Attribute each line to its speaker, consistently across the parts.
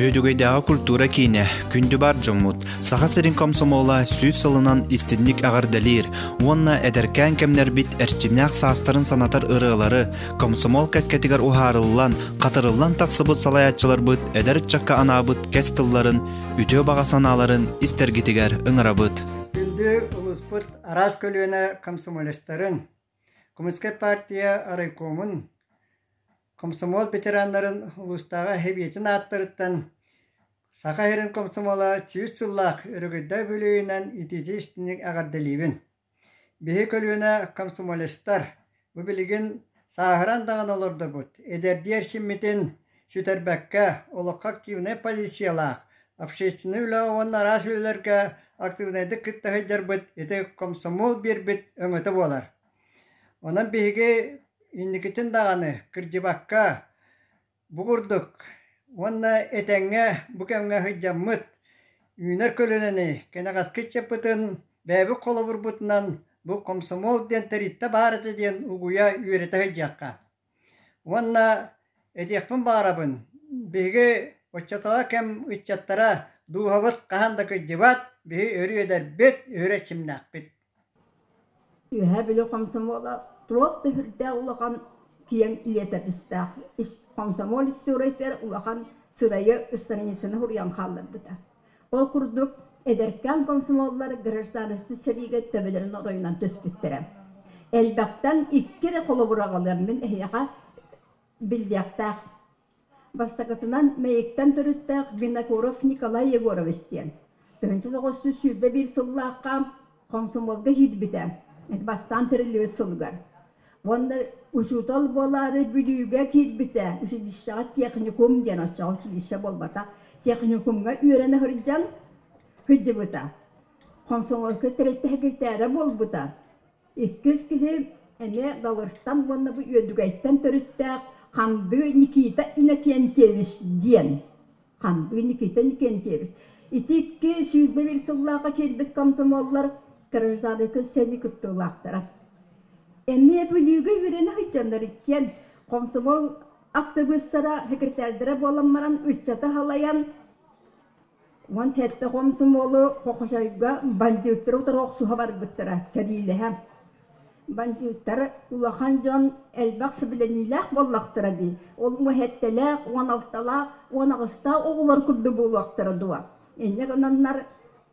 Speaker 1: Үөдүгэйдээҕи культура киинэ, күндү бар дьоммут, Саха сирин комсомола сүүс сылынан истинник эҕэрдэлиир уонна эдэркээн кэмнэрбит эрчимнээх саастарын санатар ырыалары комсомол кэккэтигэр уһаарыллан, хатырыллан тахсыбыт салайааччыларбыт эдэр ыччакка анаабыт кэс тылларын, үтүө баҕа санааларын истэргитигэр ыҥырабыт.
Speaker 2: Күндү улууспут араас көлүөнэ комсомолецтарын, Коммунистическай партия райкомун, комсомол ветераннарын улуустааҕы сэбиэтин ааттарыттан Саха сирин комсомола 100 сыллаах өрөгөйдөөх үбүлүөйүнэн итиитик истиҥник эҕэрдэлиибин! Биһи көлүөнэ комсомолецтар бу билигин сааһыран даҕаны олордорбут, эдэрдии эрчиммитин сүтэрбэккэ, олоххо активнай позициялаах, общественнай үлэҕэ уонна араас үлэлэргэ актыыбынайдык кытта сылдьарбыт ити комсомол биэрбит өҥөтө буолар. Онон биһиги инникитин даҕаны кырдьыбакка бу курдук уонна этэҥҥэ бу кэмҥэ сылдьаммыт үүнэр көлүөнэни кэнэҕэски ыччаппытын бэйэбит холобурбутунан бу комсомол диэн тэрилтэ баар этэ диэн угуйа үөрэтэ сылдьыахха. Уонна этиэхпин баҕарабын, биһиги оччотооҕу кэм ыччаттара дууһабыт хаһан да кырдьыбат, биһи өрүү эдэрбит, өрө эрчимнээхпит.
Speaker 3: Үөһээ Бүлүү хомсомуола туох да сүрдээх улахан киэҥ летописьтаах комсомол историятыгар улахан сырайы страницаны суруйан хаалларбыта. Ол курдук, эдэркээн комсомоллар гражданскай сэриигэ төбөлөрүн оройунан түспүттэрэ. Элбэхтэн икки эрэ холобур аҕалыам мин эһиэхэ биллиэхтээх. Бастакытынан Мэйиктэн төрүттээх Винокуров Николай Егорович диэн. 1921 сыллаахха хомсомуолга киирбитэ. Бастаан тэриллибит сылыгар. Уонна учуутал буолаары Бүлүүгэ киирбитэ. Училищеҕа техникум диэн оччоҕо училище буолбатах. Техникумҥа үөрэнэ сылдьан сылдьыбыта. Хомсомуолка тэрилтэ секретарэ буолбута. Иккис киһи эмиэ Далыртан уонна бу Үөдүгэйтэн төрүттээх Хандыы Никита Иннокентьевич диэн. Хандыы Никита Иннокентьевич. Ити икки 21 сыллаахха киирбит комсомоллар гражданскай сэрии кыттыылаахтара. Эмиэ Бүлүүгэ үөрэнэ сылдьаннар иккиэн комсомол актыбыыстара, секретарьдара буолан баран ыччаты халайан 17 хомсомуолу Хохочойго бандьыыттары утары охсуһа барбыттара, сэриилэһэ. Бандьыыттар улахан дьон элбэх сэбилэниилээх буоллахтара дии. Ол уон сэттэлээх, 16-лаах, 18-таах оҕолор курдук буолуохтара дуо? Инньэ гынаннар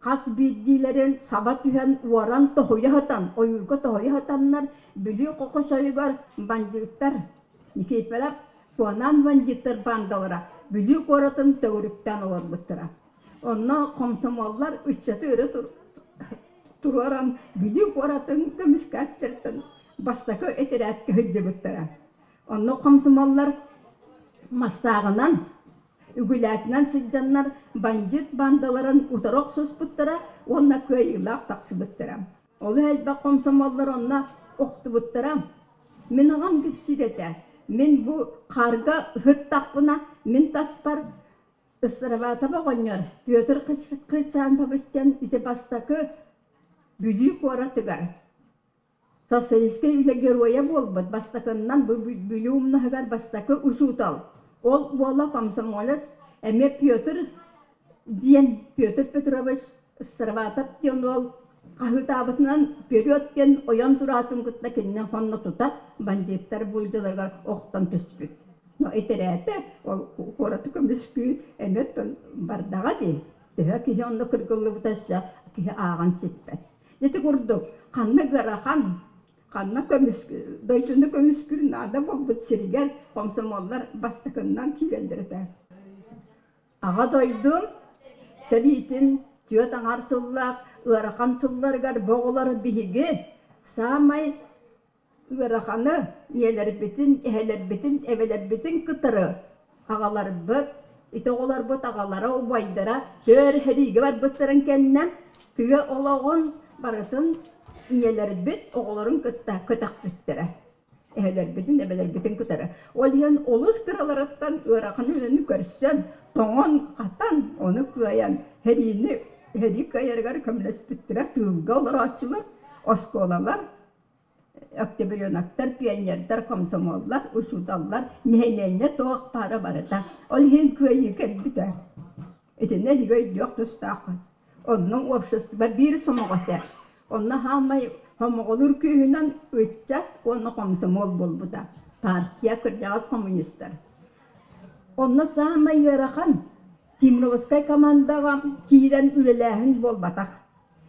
Speaker 3: хас биирдиилэрин саба түһэн уоран тоһуйа сытан, ойуурга тоһуйа сытаннар Бүлүү Хохочойугар бандьыыттар Никифоров Куонаан бандьыыттар баандалара Бүлүү куоратын төгүрүктээн олорбуттара. Онно хомсомуоллар ыччаты өрө туруоран Бүлүү куоратын көмүскээччилэриттэн бастакы этэрээткэ сылдьыбыттара. Онно хомсомуоллар мастааҕынан, үгүлээтинэн сылдьаннар бандьыыт баандаларын утары охсуспуттара уонна кыайыылаах тахсыбыттара. Олус элбэх хомсомуоллар онно охтубуттара. Мин аҕам кэпсиир этэ, мин бу хаарга ыһыттахпына, мин таспар Ыстарабаатап оҕонньор Петр Хрисанфович диэн ити бастакы Бүлүү куоратыгар социалистскай үлэ геройа буолбут, бастакыннан бу Бүлүү умнаһыгар бастакы учуутал. Ол уола комсомолец эмиэ Петр диэн Петр Петрович Сарватов диэн уол хаһыытаабытынан вперед диэн ойон тураатын кытта кинини сонно тута бандьыыттар буулдьаларыгар охтон түспүт. Но итэрээтэ ол куораты көмүскүү эмиэ бардаҕа дии. Төһө киһи онно кыргыллыбыта өссө киһи ааҕан сиппэт. Ити курдук ханна ыарахан, ханна көмүс дойдуну көмүскүүр наада буолбут сиригэр хомсомуоллар бастакыннан киирэллэр этэ. Аҕа дойду сэриитин түөрт аҥаар сыллаах ыарахан сылларыгар бу оҕолор биһиги саамай ыараханы ийэлэрбитин, эһэлэрбитин, эбэлэрбитин кытары аҕаларбыт, ити оҕолорбут аҕалара, убайдара төр сэриигэ барбыттарын кэннэ тыа олоҕун барытын ийэлэрбит оҕолорун кытта көтөхпүттэрэ. эһэлэрбитин, эбэлэрбитин кытары. Ол иһин олус кыраларыттан ыарахан үлэни көрсөн, тоҥон-хатан, ону кыайан, сэриини сэрии кыайарыгар көмөлөспүттэрэ тыылга олорооччулар, оскуолалар. Октябренактар, пионердар, комсомоллар, учууталлар, нэһилиэнньэ туох баара барыта. Ол иһин кыайыы кэлбитэ. Итиннэ эһиги өйдүөх тустааххыт. Онно общество биир сомоҕо этэ. Онно хаамай хомоҕолуур күүһүнэн ыччат уонна хомсомуол буолбута. Партия кырдьаҕас коммунистар. Онно саамай ыарахан Тимровскай командаҕа киирэн үлэлээһин буолбатах.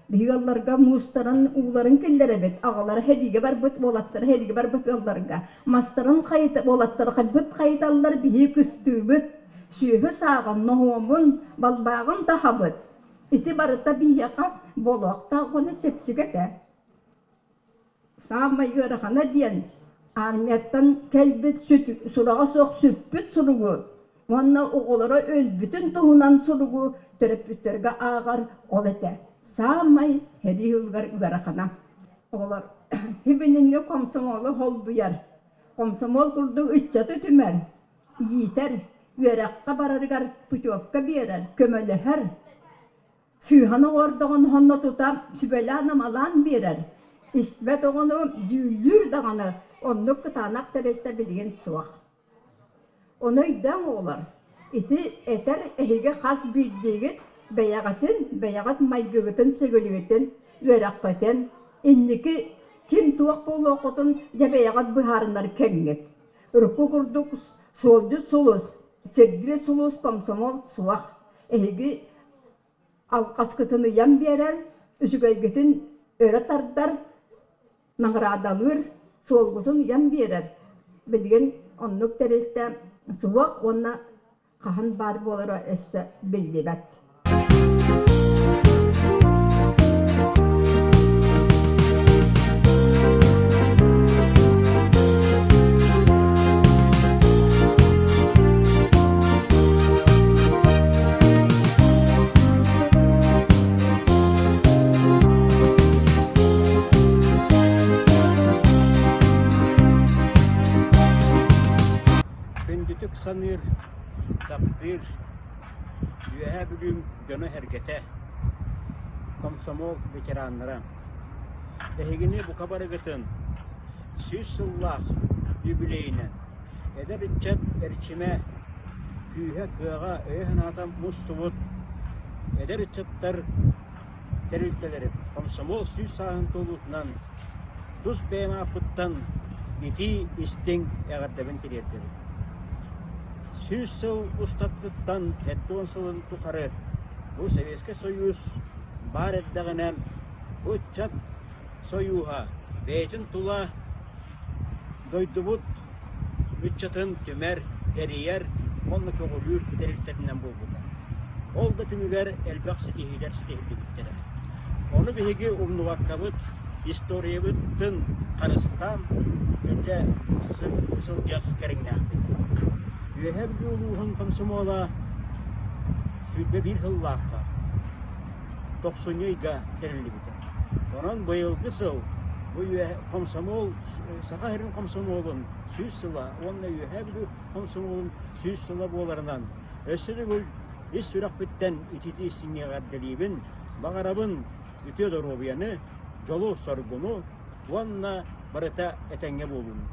Speaker 3: Биһиги ыалларга муустарын, ууларын киллэрэбит, аҕалара сэриигэ барбыт, уолаттара сэриигэ барбыт ыалларга мастарын хайыта, уолаттара хайбыт хайыталлар, биһиги кыстыыбыт, сүөһү сааҕын, ноһуомун, балбааҕын таһабыт. Ити барыта биһиэхэ буолуохтаах уонна чэпчэки этэ. Саамай ыарахана диэн армияттан кэлбит сураҕа суох сүппүт суругу уонна оҕолоро өлбүтүн туһунан суругу төрөппүттэргэ ааҕар ол этэ. Саамай сэрии сылыгар ыарахана. Оҕолор хибиниҥҥэ комсомолу холбуйар, комсомол курдук ыччаты түмэр, иитэр, үөрэххэ барарыгар путевка биэрэр, көмөлөһөр. Сыыһаны оҥордоҕун онно тута сүбэлээн-амалаан биэрэр, истибэт оҕону дьүүллүүр даҕаны оннук кытаанах тэрилтэ билигин суох. Ону өйдөөн оҕолор, ити этэр эһиги хас биирдиигит бэйэҕитин, бэйэҕит майгыгытын-сигилигитин, үөрэххитин, инники ким туох буолуоххутун дьэ бэйэҕит быһаарынар кэмҥит. Урукку курдук суолдьут сулус, сирдиир сулус комсомол суох. Эһиги алҕаскытын ыйан биэрэр, үчүгэйгитин өрө тардар, наҕараадалыыр, суолгутун ыйан биэрэр. Билигин оннук тэрилтэ суох уонна хаһан баар буолара өссө биллибэт.
Speaker 4: Күндүтүк саныыр, таптыыр Үөһээ Бүлүүм дьоно-сэргэтэ, комсомол ветераннара! Эһигини бука барыгытын 100 сыллаах юбилейынан эдэр ыччат эрчимэ, күүһэ-кыаҕа, өйө-санаата мустубут эдэр ыччаттар тэрилтэлэрин комсомол 100 сааһын туолуутунан тус бэйэм ааппыттан итии-истиҥ эҕэрдэбин тириэрдэбин. 100 сыл устатыттан 70 сылын тухары бу Советскай Союз баар эрдэҕинэ бу ыччат сойууһа бэйэтин тула дойдубут ыччатын түмэр, тэрийэр уонна көҕүлүүр тэрилтэтинэн буолбута. Ол да түмүгэр элбэх ситиһиилэр ситиһиллибиттэрэ. Ону биһиги умнубаккабыт, историябытын харыстаан илдьэ сылдьар кэриҥнээхпит. Үөһээ Бүлүү улууһун комсомола 21 сыллаахха тохсунньу ыйга тэриллибитэ. Онон быйылгы сыл бу комсомол Саха сирин комсомолун 100 сыла уонна Үөһээ Бүлүү комсомолун 100 сыла буоларынан өссө төгүл ис сүрэхпиттэн ититии истиҥҥэ эҕэрдэлиибин, баҕарабын үтүө доруобуйаны, дьолу-соргуну уонна барыта этэҥҥэ буолууну.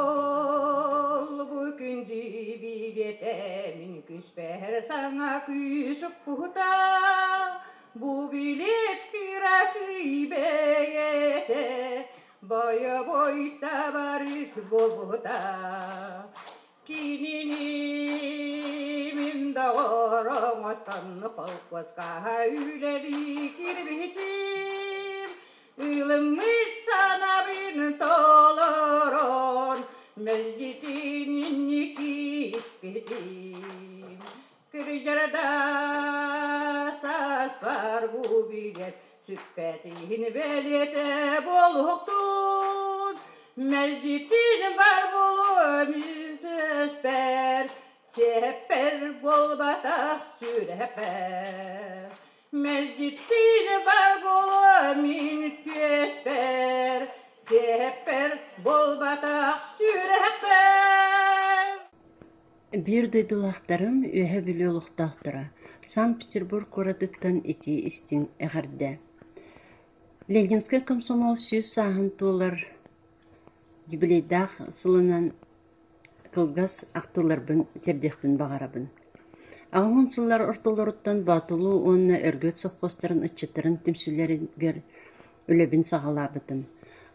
Speaker 5: Комсомол бу күндү билиэтэ мин күспэр саҥа күүс укпута бу билиэт кыра бэйэтэ бойобуой табаарыс буолбута Кинини мин доҕор оҥостон холкуоска үлэлии киирбитим Ылыммыт санаабын толорон, мэлдьитин инники испитим. Кырдьар да сааспар бу билэр сүппэтин бэлиэтэ буолуохтун. Мэлдьитин бар буолуом өспөр. Сүрэхпэр Мэлдьиттиин бар буолуо мин түөспэр, Сиэппэр буолбатах сүрэхпэр.
Speaker 6: Биир дойдулаахтарым Үөһээ Бүлүү олохтоохторо Санкт-Петербург куоратыттан итии-истиҥ эҕэрдэ! Ленинскэй комсомол 100 сааһын туолар юбилейдаах сылынан кылгас ахтыыларбын тиэрдиэхпин баҕарабын. Аҕыс сыллар ортолоруттан Боотулуу уонна Өргөт совхозтарын ыччаттарын түмсүүлэригэр үлэбин саҕалаабытым.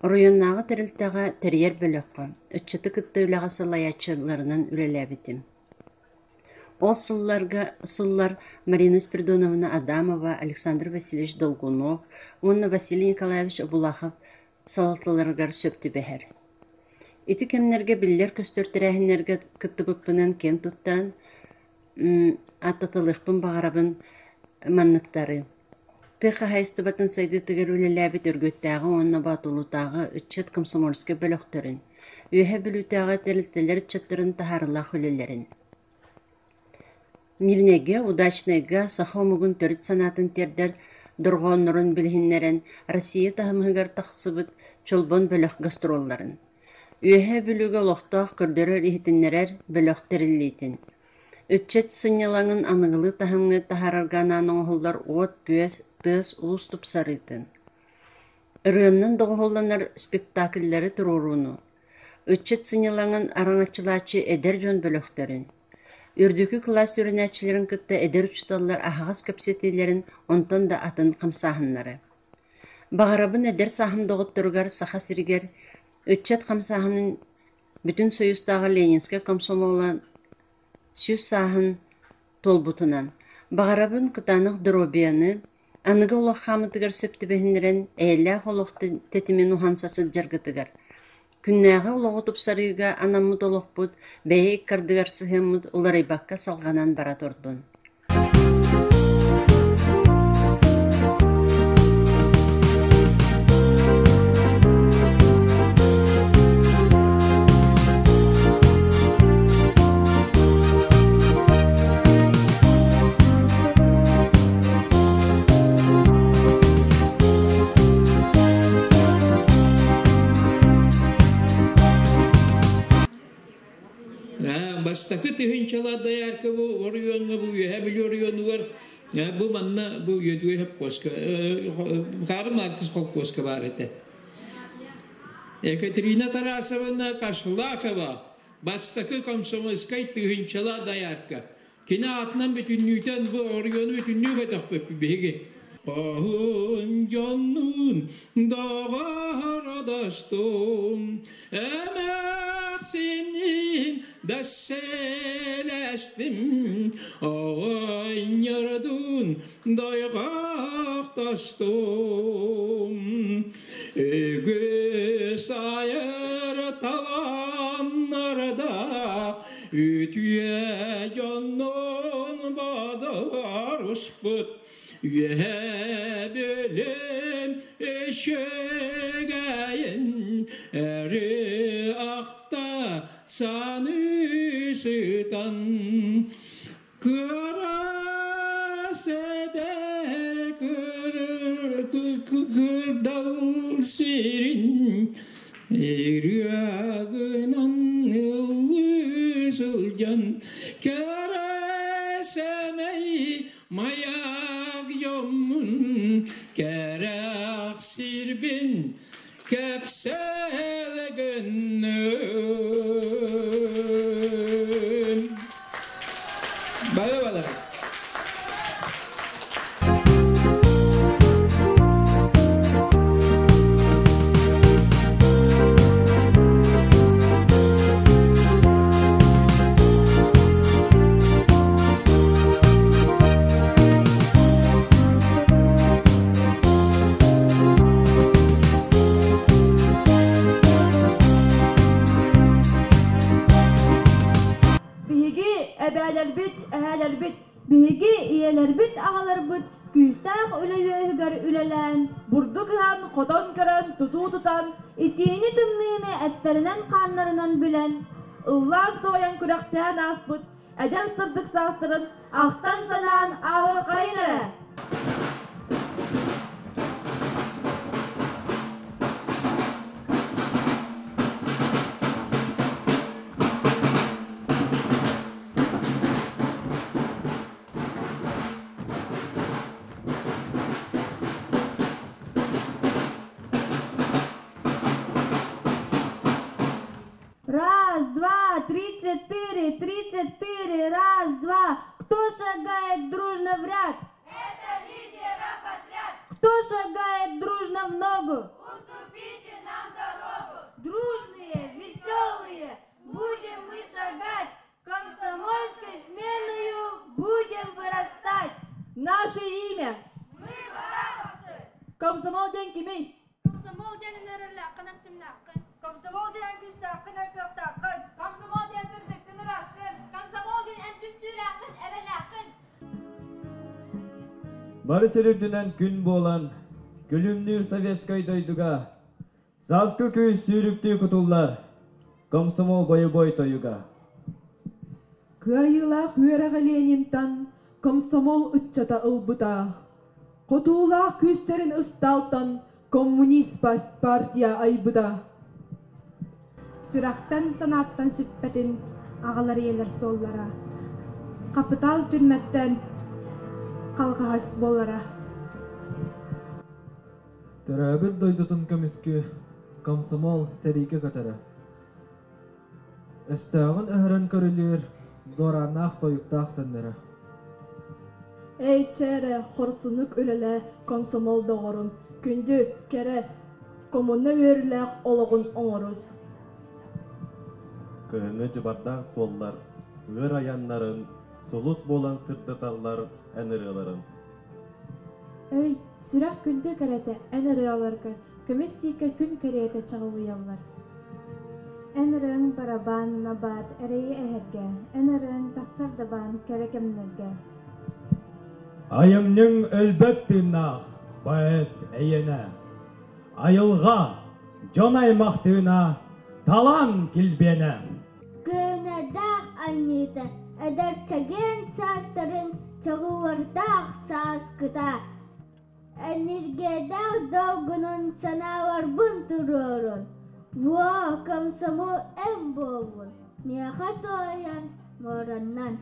Speaker 6: Оройуоннааҕы тэрилтэҕэ тэрийэр бөлөххө ыччаты кытта үлэҕэ салайааччыларынан үлэлээбитим. Ол сылларга сыллар Марина Спиридоновна Адамова, Александр Васильевич Долгунов уонна Василий Николаевич Обулахов салалталарыгар сөп түбэһэр. Ити кэмнэргэ биллэр-көстөр тэрээһиннэргэ кыттыбыппынан киэн туттан, ааттаталыахпын баҕарабын манныктары: Тыа хаһаайыстыбатын сайдыытыгар үлэлээбит Өргүөттээҕи уонна Боотулуутааҕы ыччат комсомольскай бөлөхтөрүн, Үөһээ Бүлүүтээҕи тэрилтэлэр ыччаттарын таһаарыылаах үлэлэрин. Мирнэйгэ, Удачнайга саха омугун төрүт санаатын тиэрдэр дорҕооннорун билиһиннэрэн Россия таһымыгар тахсыбыт Чолбон бөлөх гастролларын, Үөһээ Бүлүүгэ олохтоох көрдөрөр-иһитиннэрэр бөлөх тэриллиитин, ыччат сынньалаҥын аныгылыы таһымҥа таһаарарга анаан оҥоһуллар уот-күөс, тыас-уус тупсарыытын, ырыаннан доҕуһуолланар спектакльлары туруорууну, ыччат сынньалаҥын араҥаччылааччы эдэр дьон бөлөхтөрүн, үрдүкү кылаас үөрэнээччилэрин кытта эдэр учууталлар аһаҕас кэпсэтиилэрин онтон да атын хамсааһыннары. Баҕарабын эдэр сааһым доҕотторугар Саха сиригэр ыччат хамсааһынын Бүтүн Союзтааҕы Ленинскэй комсомола 100 сааһын туолбутунан, баҕарабын кытаанах доруобуйаны, аныгы олох хаамыытыгар сөп түбэһиннэрэн эйэлээх олох тэтимин уһанса сылдьаргытыгар, күннээҕи олоҕу тупсарыыга анаммыт олохпут бэйэ иккардыгар сыһыаммыт уларыйбакка салҕанан бара турдун.
Speaker 7: Бастакы тыһыынчалаах доярка бу оройуоҥҥа бу Үөһээ Бүлүү оройуонугар бу манна бу Үөдүгэй холкуоска Карл Маркс холкуоска баар этэ. Екатерина Тарасовна Кашлакова бастакы комсомольскай тыһыынчалаах доярка. Кини аатынан бүтүннүүтэн бу оройуону бүтүннүү көтөхпүппүт биһиги. Хоһун дьоннуун доҕордостум, эмээхсинин да сэлэстим, оҕонньордуун дойҕохтостум. Үгүс айар талааннардаах Үтүө дьоннун бодоруспут Үөһэ бөлөм өшөгәйін Әрі ақта саны сытан Кыра седер кырдал сирин Ырыагынан ыллыы сылдьан кэрэ сэмэй маяк дьоммун кэрэх сирбин кэпсэл гынным. Бары балар.
Speaker 8: Биһиги эбээлэрбит, эһээлэрбит Биһиги ийэлэрбит, аҕаларбыт күүстээх үлэ үөһүгэр үлэлээн, бурдук ыһан, хотон көрөн, тутуу тутан, итиини-тымныыны эттэринэн-хааннарынан билэн, ыллаан-туойан күрэхтээн ааспыт эдэр сырдык саастарын ахтан-санаан ааһыаххайын эрэ. Раз, два, три, четыре, три, четыре, раз, два. Кто шагает дружно в ряд?
Speaker 9: Это лидеров отряд!
Speaker 8: Кто шагает дружно в ногу?
Speaker 9: Уступите нам дорогу!
Speaker 8: Дружные, веселые, будем мы шагать, комсомольской сменою будем вырастать.
Speaker 10: Наше имя!
Speaker 9: Мы бараковцы!
Speaker 10: Комсомол диэн кимий?
Speaker 11: Комсомол диэн эрэллээххин эрчимнээххин.
Speaker 5: Комсомол диэн күүстээххин кыахтааххын.
Speaker 11: Комсомол диэн сырдыккын ырааскын. Комсомол диэн эн түмсүүлээххин эрэлээххин.
Speaker 12: Бары сир үрдүнэн күн буолан, күлүмнүүр советскай дойдуга, сааскы күүс сүүрүктүү кутуллар, комсомол бойобуой тойуга.
Speaker 10: Кыайыылаах үөрэҕи Ленинтан комсомол ыччата ылбыта. Хотуулаах күүстэрин ыстаалтан коммунист партия айбыта.
Speaker 13: Сүрэхтэн санааттан сүппэтин аҕалар ийэлэр суоллара. Хапытаал түрмэттэн халҕаһас буолара.
Speaker 14: Төрөөбүт дойдутун көмүскүү комсомол сэриигэ көтөрө. Өстөөҕүн өһөрөн көрүлүүр, дуорааннаах тойуктаах төннөрө.
Speaker 10: Эй, чээрэ, хорсуннук үлэлээ, комсомол доҕорум, күндү, кэрэ, коммуна үөрүүлээх олоҕун оҥорус.
Speaker 15: Кыһыҥҥы дьыбардаах суоллар ыар айаннарын сулус буолан сырдаталлар эн ырыаларын.
Speaker 16: Өй, сүрэх күндү кэрэтэ эн ырыаларгар көмүс сиикэ күн кэриэтэ чаҕылыйаллар.
Speaker 17: Эн ырыаҥ барабаан набаат эрэйи эһэргэ, эн ырыаҥ тахсар дабаан кэрэ кэмнэргэ.
Speaker 12: Айымньыҥ өлбөт тыыннаах поэт эйиэнэ. Айылҕа, дьон аймах тыына, талаан килбиэнэ.
Speaker 18: Кыынардаах анньыыта, эдэр чэгиэн саастарын чоҕулардаах сааскыта, энергиядаах долгунун санааларбын туруорун. Во, комсомол эн буоллун, миэхэ туойар муораннан.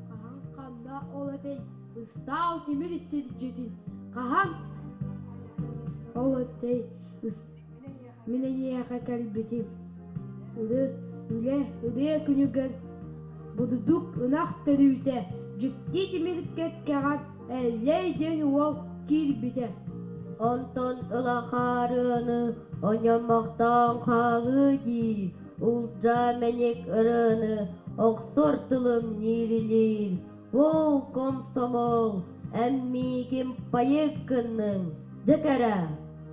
Speaker 8: Хаһан ханна ол этэй ыстаал тимир сирдьитин хаһан ол этэй мин эйиэхэ кэлбитим ыры үлэ ырыа күнүгэр бурдук ынах төрүүтэ дьикти тимир кэккэҕэр Эллэй диэн уол киирбитэ.
Speaker 19: Онтон ыла хаарыаны оньомохтоон хаалыы дии, улдьаа мэник ырыаны охсор тылым ниирилиир. Оо, комсомол, эн миигин пайык гынныҥ, дьэ кэрэ,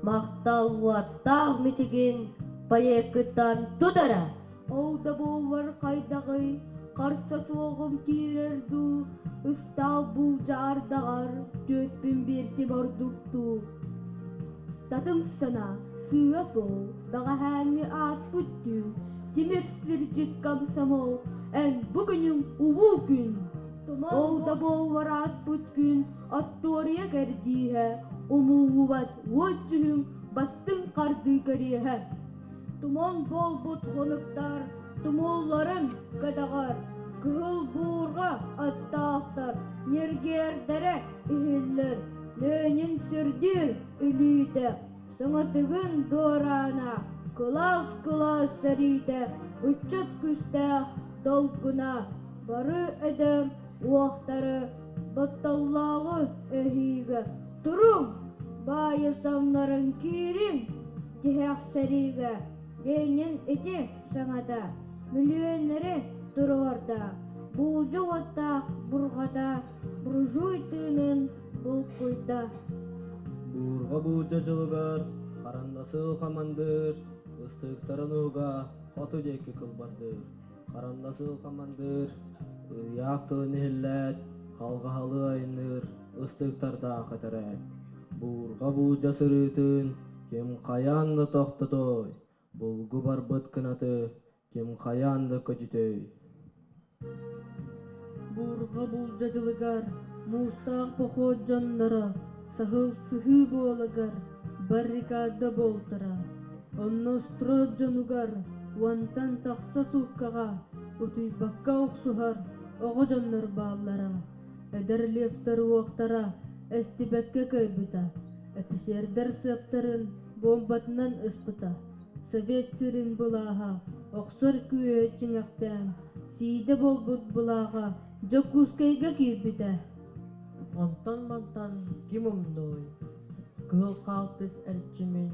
Speaker 19: махтал уоттаах мичигин пайыккыттан тут эрэ.
Speaker 8: Ол да буоллар хайдаҕый, харса суоҕум киирэр дуу, ыстаал буулдьаардаҕар түөспүн биэртим ордук дуу. Татым санаа, сыыһа суол, бэҕэһээҥҥи ааспыт түүн, тимир сирдьит комсомол, эн бу күнүҥ улуу күн. Ол да буоллар ааспыт күн остуоруйа кэрдииһэ, умуллубат уот дьүһүн бастыҥ хардыы кэриэһэ.
Speaker 18: Туман буолбут хонуктар тумулларын кэтэҕэр, кыһыл буурҕа аттаахтар ньиргиэрдэрэ иһиллэр, Ленин сирдиир илиитэ, саҥатыгын дуораана, кылаас-кылаас сэриитэ, ыччат күүстээх долгуна, бары эдэр уохтары батталлааҕы эһиигэ туруҥ, баайы самнаран киириҥ тиһэх сэриигэ Ленин ити саҥата мөлүйүөннэри туруорда, буулдьа уоттаах бурҕата буржуй тыынын булкуйда.
Speaker 20: Буурҕа буулдьа дьылыгар харандасыл хамандыыр, ыстыыктарын уһуга хоту диэки кылбардыыр. Харандасыл хамандыыр, ыйаах тылын иһиллээт, халҕаһалыы айанныыр ыстыыктардаах этэрээт. Буурҕа буулдьа сырыытын ким хайаан да тохтотуой, булгу барбыт кынаты ким хайаан да көтүтүөй.
Speaker 8: Буурҕа булдьа дьылыгар муустаах похуот дьонноро саһыл сыһыы буолагар баррикада буолтара. Онно строй дьонугар уонтан тахса сууккаҕа утуйбакка охсуһар оҕо дьоннор бааллара. Эдэр левтэр уохтара эстибэккэ кыайбыта, эписиэрдэр сыаптарын буомбатынан ыспыта. Совет сирин былааһа охсор күүһэ чиҥэхтээн, сиидэ буолбут былааҕа Дьокуускайга киирбитэ.
Speaker 21: Онтон-мантан ким умнуой, кыһыл хаалтыс эрчимин,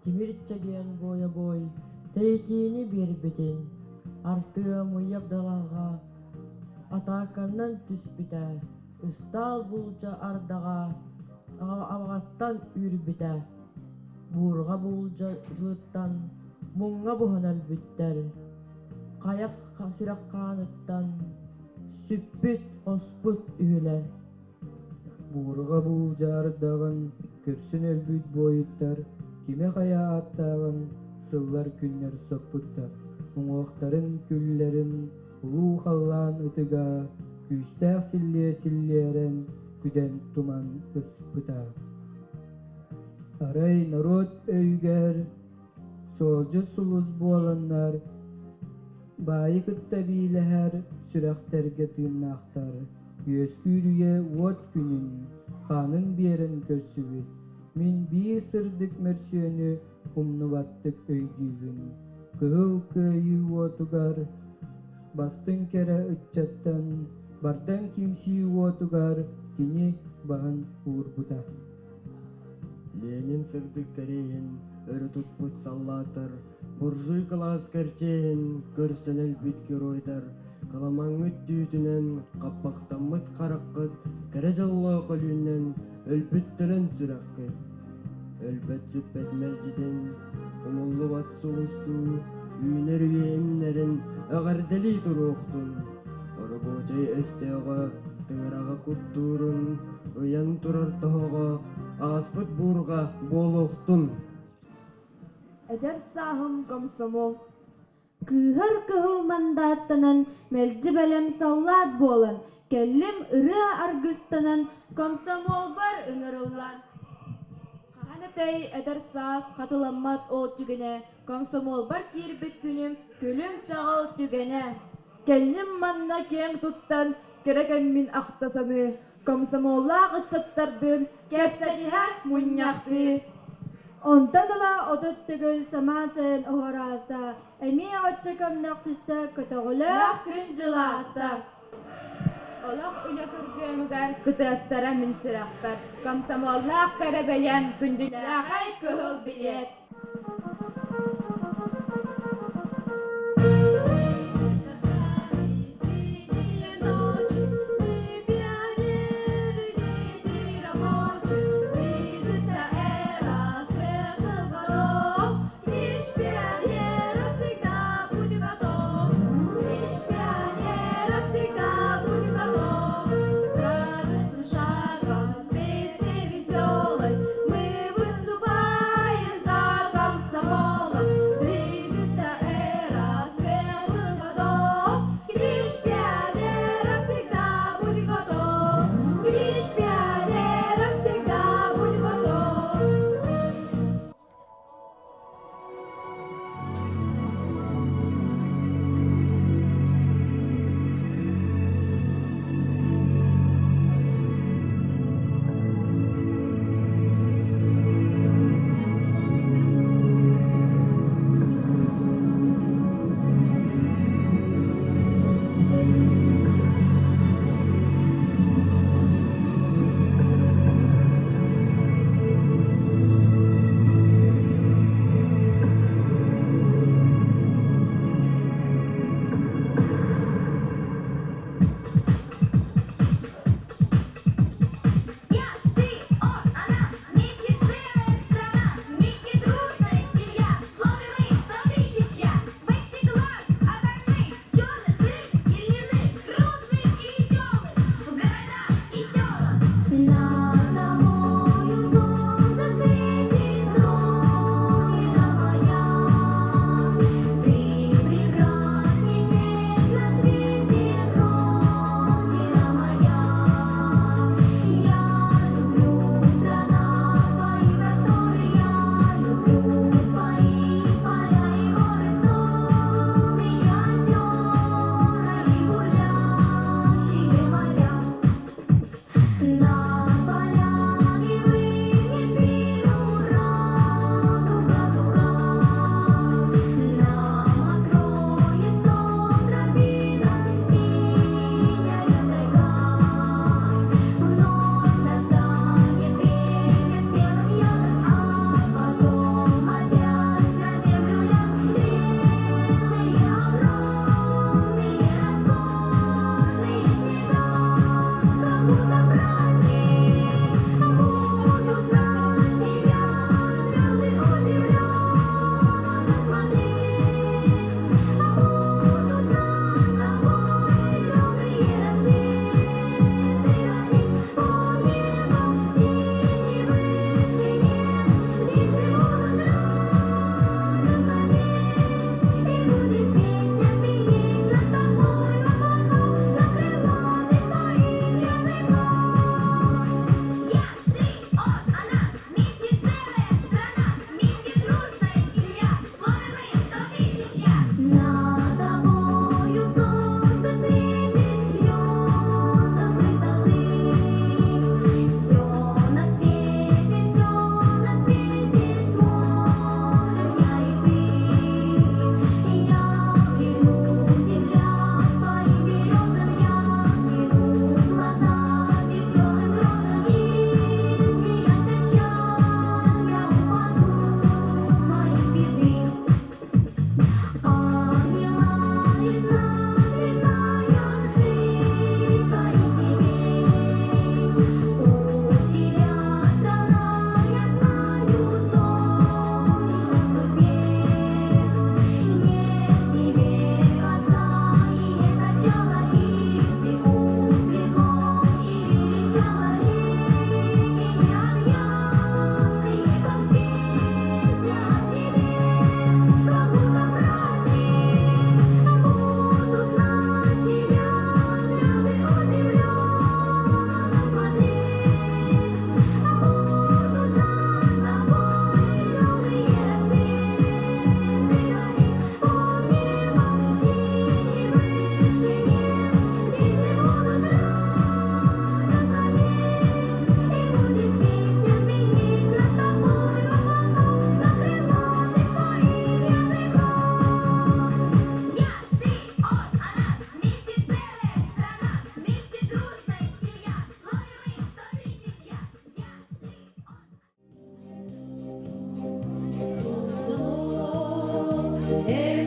Speaker 21: тимир чэгиэн буойа-буой тэйитиини биэрбитин, артыамыйа далаҕа атааканнан түспүтэ, ыстаал булдьа ардаҕа абаҕаттан үүрбүтэ, буурҕа буулдьа дьылыттан муҥҥа буһан өлбүттэр, хайах сүрэх хааныттан сүппүт, оспут үһүлэр.
Speaker 14: Буурҕа буулдьа ардаҕын көрсөн өлбүт буойуттар кимэ хайа ааттааҕын сыллар күннэр соппуттар, уҥуохтарын күллэрин улуу халлаан ытыга күүстээх силлиэ силлиэрэн күдэн туман ыспыта. Арай норуот өйүгэр суолдьут сулус буоланнар баайы кытта биилэһэр сүрэхтэргэ тыыннаахтар үөскүүр үйэ уот күнүн хаанын биэрэн көрсүбүт мин биир сырдык мөрсүөнү умнубаттык өйдүүбүн кыһыл кыайыы уотугар бастыҥ кэрэ ыччаттан бардан киирсии уотугар кини баһын уурбута
Speaker 21: Ленин сырдык кэриэһин өрө туппут саллааттар, буржуй кылаас кэрчиэһин көрсөн өлбүт геройдар, кыламаҥҥыт түүтүнэн хаппахтаммыт хараххыт кэрэ дьоллоох өлүүнэн өлбүт төлөн сүрэххит. Өлбөт-сүппэт мэлдьитин, умуллубат сулустуу, үүнэр үйэ имнэрин эҕэрдэлии туруохтун. Оробуочай өстөөҕө тыҥыраҕа куттуурун, ыйан турар тоһоҕо ааспыт буурҕа буолуохтун.
Speaker 10: Эдэр сааһым комсомол.
Speaker 17: Кыыһар кыһыл мандааттанан, мэлдьи бэлэм саллаат буолан, кэллим ырыа аргыстанан, комсомолбар ыҥырыллан.
Speaker 16: Хаһан этэй эдэр саас хатыламмат ол түгэнэ, комсомолбар киирбит күнүм күлүм-чаҕыл түгэнэ.
Speaker 10: Кэллим манна киэҥ туттан, кэрэ кэммин ахта саныы, комсомоллаах ыччаттардыын
Speaker 16: кэпсэтиһэ мунньахтыы.
Speaker 5: Онтон ыла 30 төгүл самаан сайын оһор ааста, эмиэ оччо көмнөх түстэ көтөҕүлээх
Speaker 16: күн дьыл ааста.
Speaker 13: Олох үлэ күргүөмүгэр кытыастара мин сүрэхпэр, комсомоллаах кэрэ бэлиэм күндүлээхэй кыһыл билиэт.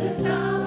Speaker 1: The stars.